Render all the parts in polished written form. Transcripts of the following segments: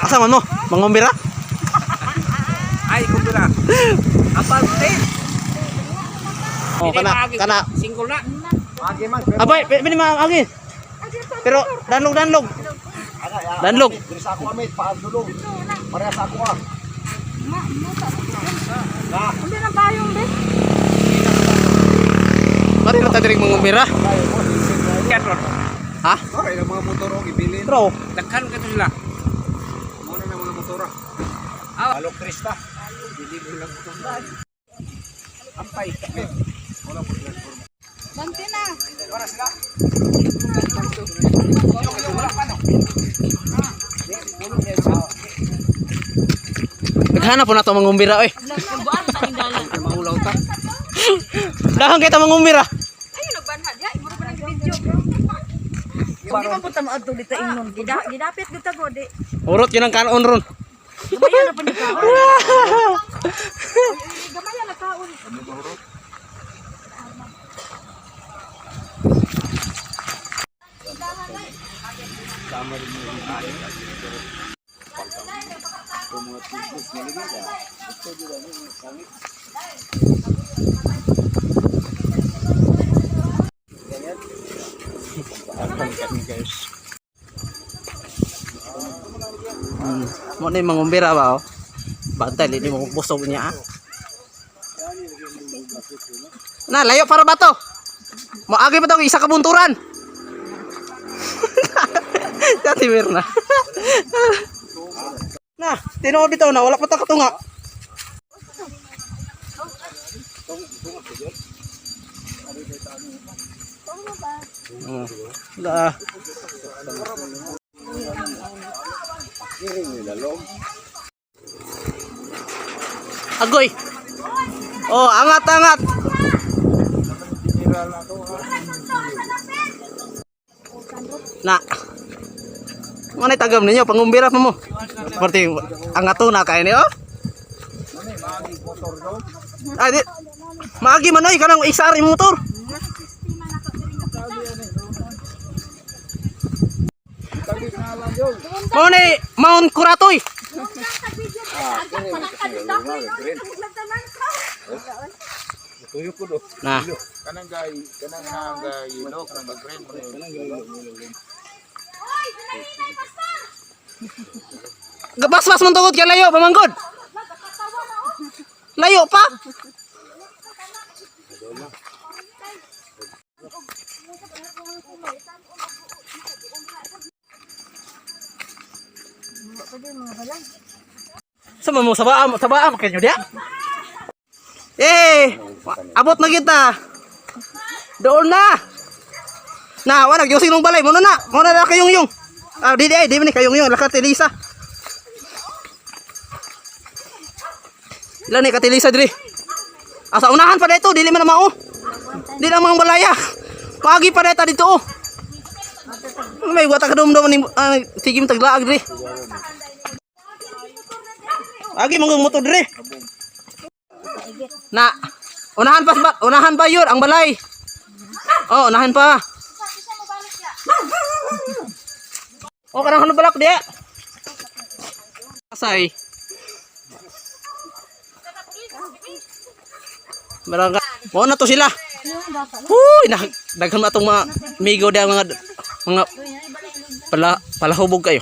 Asa man mo? Mangumbira? Ay, kumpira. Aparte. Oh, kana kana. Single na. Agi man. Abay, pwede maagi. Pero danlog danlog. Danlog. Diri sa ako amit, paadulong. Pareha sa ako ah. Hindi na tayong be. Mari ra ta diri mangumbira. Karon. Ha? Ora ilang mga motor og ibilin. Bro, Daghan ka to sila. Muna na mga motor ah. Ah. Alok Krista. Dili ko lang ito. Ampay. Bante na. Para sila. naghanap po na to mangumbira oy. Maulaw ta. Dahang kita mangumbira. Ayun nagbanha diha, iburo pa nang video. Hindi man punta maadto dito ingnon. Gidapit gyud ta go di. Urot yun ang kanon ron. Gamaya na pa ni kaon. Gamaya na kaon. Mo na yung mangumbira ba oh. Bantay, hindi mo busog niya ah. Na, layo para ba to? Maagi pa to, isa ka bunturan. Dati Mirna. Na, tinuod bitaw na, wala pa ta katunga. Oh. La. Agoy. Oh, angat angat. Na. Ano tagam ninyo pangumbira pa mo. Parte angato na kay ni oh. Ay di. Maagi man oy kanang XR imong motor. Mao ni Mount Kuratoy. Na. Kanang gay, kanang gay yellow, kanang green. Gabasbas man tungod kay layo pamanggod. Layo pa. Sama mo sabaa sabaa kanyo dia. Eh, abot na kita. Doon na. Na, wala gyud nung balay mo na. Mo na na kayong yung. Ah, di di ay, di man ni kayong yung lakat Elisa. Ilan ni katilisa diri? Asa unahan pa dito, dili man na mao. Di na mga balaya. Pagi pa dito dito oh. May wata ka dumdum ni sige mo taglaag diri. Agi mong motor diri. Na unahan pa ba, unahan pa yun ang balay. Oh, unahan pa. Oh, kanang ano balak diya. Asay. Barangay. Mo na to sila. Huy, nah, daghan na atong mga migo diya mga mga pala palahubog kayo.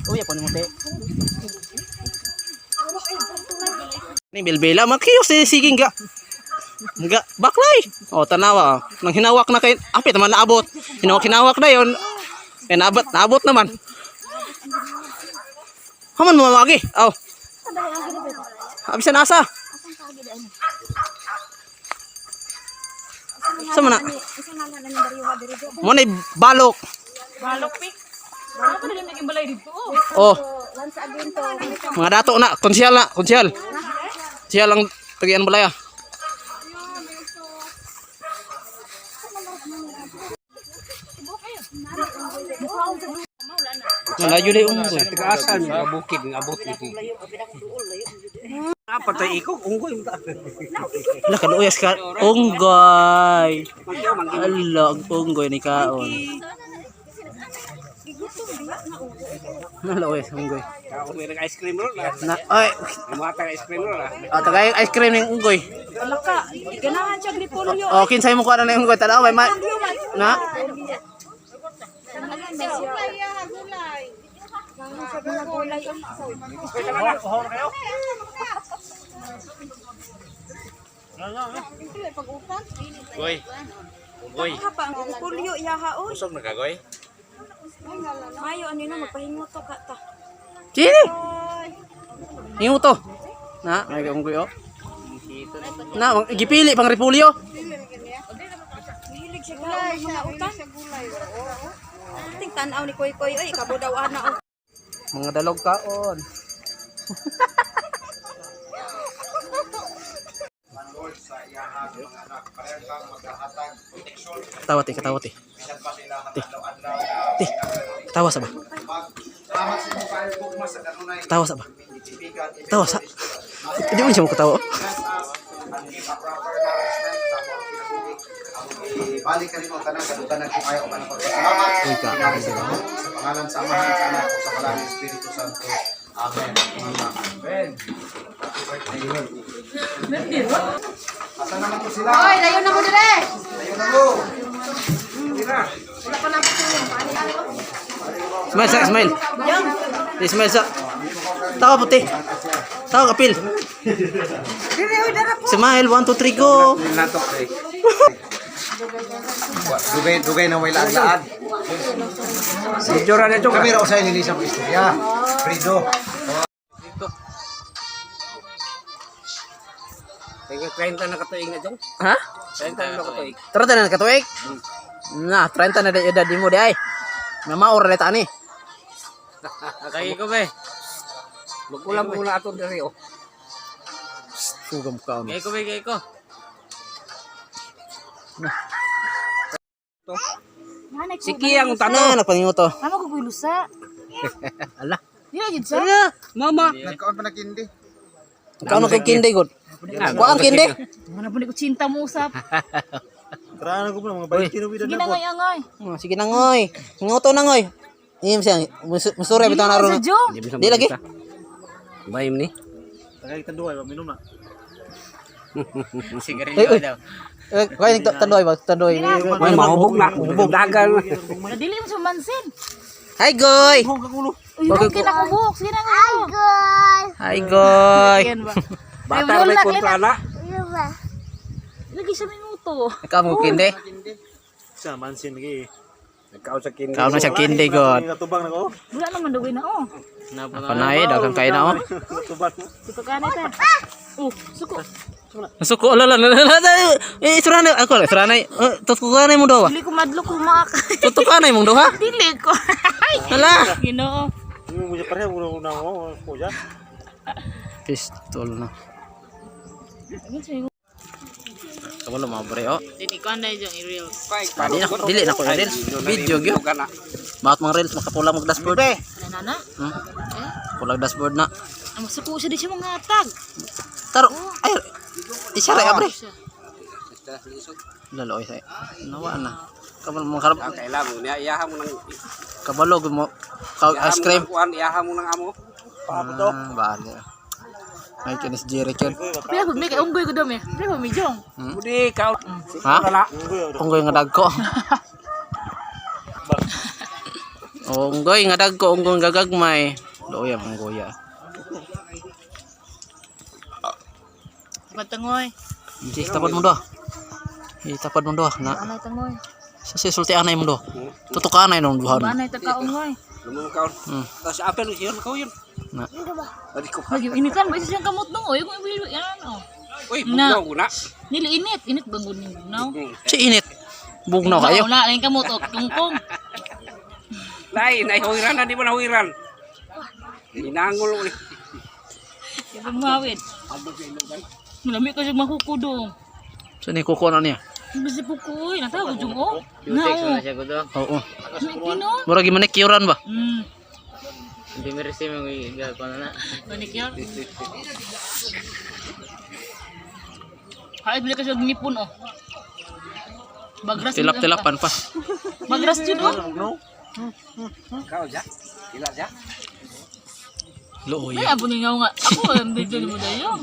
Uy, ako ni mo te. Ni bilbila makiyos si siging ga. Ga baklay. Oh, tanawa. Oh. Nang hinawak na kay apit naman naabot. Hinawak hinawak na yon. Eh naabot, naabot naman. Haman mo magi. Aw. Abi sa nasa. Sa mana? Mo na balok. Balok pi. Wala pa na naging balay dito. Oh. Mga dato na, konsyal na, konsyal. Konsyal ang tagian balaya. Malayo na yung unggoy. Tagaasan mga bukid nga abot ito. Ah, patay iko unggoy mo ta. Ala kaluyas ka. Unggoy. Ala, ang unggoy ni kaon. Ala, uyas unggoy. Ako may ice cream roll ah. Na, ay, Muhatag ice cream roll ah. oh, tagay ice cream ning unggoy. Ala ka, ganahan siya gripolyo. Oh, kinsay mo kuha na ning unggoy tanaw may ma. Na. Goy. Goy. Pa ang gripolyo iyaha oy. Usog na ka goy. Mayo ano na magpahingot to ka ta. Chini. Ningo to. Na, may unggoy oh. Na, gipili pang repulyo. Hilig siya kaon mga utan. Ting tan-aw ni Koy Koy oy kabo daw ana oh. Mga dalog kaon. Katawa te, katawa te. Te. Te. Katawa sa ba? Katawa sa ba? Katawa sa. Hindi mo siya mo katawa. Balik ka rin mo tanan kaduganan ko kayo uban ang pagpasalamat. Uy, ka. Sa pangalan sa Amahan, sa Anak, ug sa Banal na Espiritu Santo. Amen. Amen. Happy birthday. Asa naman to sila? Oy, layo na mo dire. Layo na mo. Smile sa, smile. Di, smile sa. Tawa puti. Tawa kapil. Smile, 1, 2, 3, go. Natok eh. Dugay dugay na may laad-laad. Medyo ra na to. Kami ra usay nilisa mo istorya. Fredo. Tingnan 30 na katuig na dong. Ha? 30 na katuig. 30 na katuig? Na, 30 na edad mo di ay. Namaor na ni. Kay ko be. Magulang muna ato diri oh. Sugam ka. Kay ko be, kay ko. Sige ang Ano tanong. nagpangingo to? Mama ko lusa. Ala. Dili jud sa. Mama. Nagkaon pa na kindi. Ikaw na kay kindi god. Wa ang kindi. Wala po ni ko cinta mo usap. Sige na ngoy angoy. Oh, sige na ngoy. Ngoto na ngoy. Iyam siya. Musuri bitaw na ron. Sa Jong. Di lagi. Bayim ni. Uy, uy. Eh, kaya tandoy ba? Tandoy. May mahubog na. Hubog dagan. Wala dili mo sa mansin. Hi goy. Uy, okay na kubok. Sige na ngoy. Hi goy. Yan ba? Bata may kontra na. Lagi siya minuto. Ikaw mo kindi. Nagkaon sa kindi. Ikaw na siya kindi god. Wala naman daw na oh. Panay daghang kay na oh. Suko ka na ta. Oh, suko. Suko ala la la la. Eh surana ako surana. Tutukanay mo daw. Dili ko madlo ko maak. Tutukanay mong duha. Dili ko. Hala. Ginoo. Pistol na. Kabalo mga bre oh. Dili ko anday jong i-reels. Ah, di na, dili na ko yung reels. Video gyud. Bakit mga reels makapula mag dashboard? Ano na na? Hmm? Pula dashboard na. Ang suko siya di siya mga tag. Taro. Ay. Isa ra abre. Lalo ay nawa na. Kabalo mga karap Kailangan mo niya iyaha mo nang kabalo gud mo ka ice cream. Kuan iyaha mo nang amo. Ah, baali. May kinis Jerry yun. Pila ko may kay unggoy ko dom eh. Pila ko may jong. Budi ka. Ha? Unggoy nga dagko. Unggoy nga dagko, unggoy nga gagmay. Luoy ang unggoy ah. Patangoy. Hindi, tapad mo doh. Tapad mo doh. Na, Anay tangoy. sa sulti anay mo doh. Tutukan anay nung duha. Anay ta kaungoy. Lumo ka. Tapos apel yun ko yun. Na. Adi ko. Lagi initan ba siya kamot nung oy kung ibilo yan oh. Uy, Na. bugnaw ko na. Nili init, init bangon ning bugnaw. Si init. Bugnaw kayo. Wala lang kamot og tungkong. Lai, nahihuiran na di mo nahuiran. Inangol ko ni. Ibang mawid. Malami ko siya makukudong. So ni kuko na niya. Bisi pukoy, natawa ko jung oh. Na oh. Oo. May kino. Murag manicure ba? Hindi mo receive yung igagawa na na. Manicure. Ay, bili kasi og ngipon oh. Bagras jud ang- Tilap-tilapan pa. Bagras jud oh. Kau ja? Gila ja? Looy. Ay, abo ninyo nga. Ako ang video ni mo dayon.